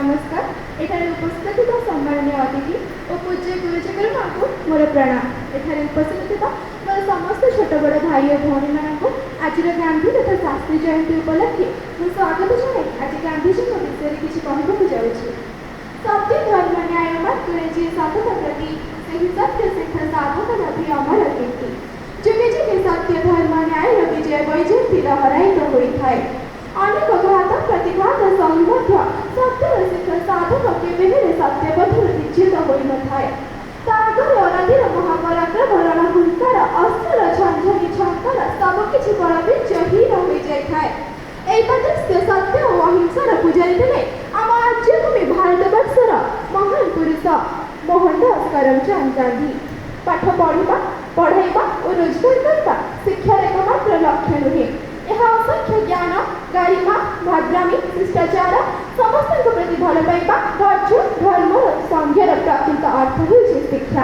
ନମସ୍କାର। ଏଠାରେ ଉପସ୍ଥିତ ଥିବା ସମ୍ମାନନୀୟ ଅତିଥି ଓ ପୂଜ୍ୟ ଗୁରୁଜୀ ଗୁରୁମାଙ୍କୁ ମୋର ପ୍ରଣାମ। ଏଠାରେ ଉପସ୍ଥିତ ଥିବା ମୋର ସମସ୍ତ ଛୋଟ ବଡ଼ ଭାଇ ଓ ଭଉଣୀମାନଙ୍କୁ ଆଜିର ଗାନ୍ଧୀ ତଥା ଶାସ୍ତ୍ରୀ ଜୟନ୍ତୀ ଉପଲକ୍ଷେ ମୁଁ ସ୍ୱାଗତ ଜଣାଇ ଆଜି ଗାନ୍ଧୀଜୀଙ୍କ ବିଷୟରେ କିଛି କହିବାକୁ ଯାଉଛି। ସତ୍ୟ, ଧର୍ମ, ନ୍ୟାୟ ମାର୍ଗରେ ଯିଏ ସତତ ବ୍ରତୀ, ସେହି ସତ୍ୟ ସିଦ୍ଧ ସାଧକ ଲଭି ଅମର କୀର୍ତ୍ତି। ଯୁଗେ ଯୁଗେ ସତ୍ୟ, ଧର୍ମ, ନ୍ୟାୟର ବିଜୟ ବୈଜୟନ୍ତୀ ଲହରାୟିତ ହୋଇଥାଏ। ଅନେକ ଘାତ ପ୍ରତିଘାତ ସହି ମଧ୍ୟ ସତ୍ୟର ସିଦ୍ଧ ସାଧକ କେବେ ହେଲେ ସତ୍ୟପଥରୁ ବିଚ୍ୟୁତ ହୋଇନଥାଏ। ତା ଆଗରେ ଅନାଦିର ମହାପରାକ୍ରମ, ରଣହୁଙ୍କାର, ଅସ୍ତ୍ରର ଝନଝନି ଝଙ୍କାର ସବୁକିଛି ବଳବୀର୍ଯ୍ୟହୀନ ହୋଇଯାଇଥାଏ। ଏହି ଦୃଶ୍ୟ ସତ୍ୟ ଓ ଅହିଂସାର ପୂଜାରୀ ଥିଲେ ଆମ ଆର୍ଯ୍ୟଭୂମି ଭାରତବର୍ଷର ମହାନ ପୁରୁଷ ମୋହନ ଦାସ କରମଚାନ୍ଦ ଗାନ୍ଧୀ। ପାଠ ପଢ଼ିବା, ପଢ଼ାଇବା ଓ ରୋଜଗାର କରିବା ଶିକ୍ଷାର ଏକମାତ୍ର ଲକ୍ଷ୍ୟ ନୁହେଁ। ଏହା ଅସଂଖ୍ୟ ଜ୍ଞାନ, ଗାରିମା, ଭଦ୍ରାମୀ, ଶିଷ୍ଟାଚାର, ସମସ୍ତଙ୍କ ପ୍ରତି ଭଲ ପାଇବା, ଧୈର୍ଯ୍ୟ, ଧର୍ମର ସଂଜ୍ଞାର ପ୍ରକୃତ ଅର୍ଥ ହେଉଛି ଶିକ୍ଷା।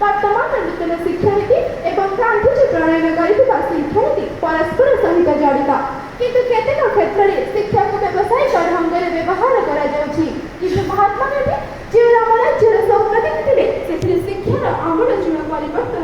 ବର୍ତ୍ତମାନର ନୂତନ ଶିକ୍ଷାନୀତି ଏବଂ ଗାନ୍ଧୀଜୀ ପ୍ରଣୟନ କରିଥିବା ଶିକ୍ଷାନୀତି ପରସ୍ପର ସହିତ ଜଡ଼ିତ। କିନ୍ତୁ କେତେକ କ୍ଷେତ୍ରରେ ଶିକ୍ଷାକୁ ବ୍ୟବସାୟିକ ଢଙ୍ଗରେ ବ୍ୟବହାର କରାଯାଉଛି। କିନ୍ତୁ ମହାତ୍ମା ଗାନ୍ଧୀ ଯେଉଁ ରାମରାଜ୍ୟର ସ୍ୱପ୍ନ ଦେଖିଥିଲେ, ସେଥିରେ ଶିକ୍ଷାର ଆମୂଳଚୂଳ ପରିବର୍ତ୍ତନ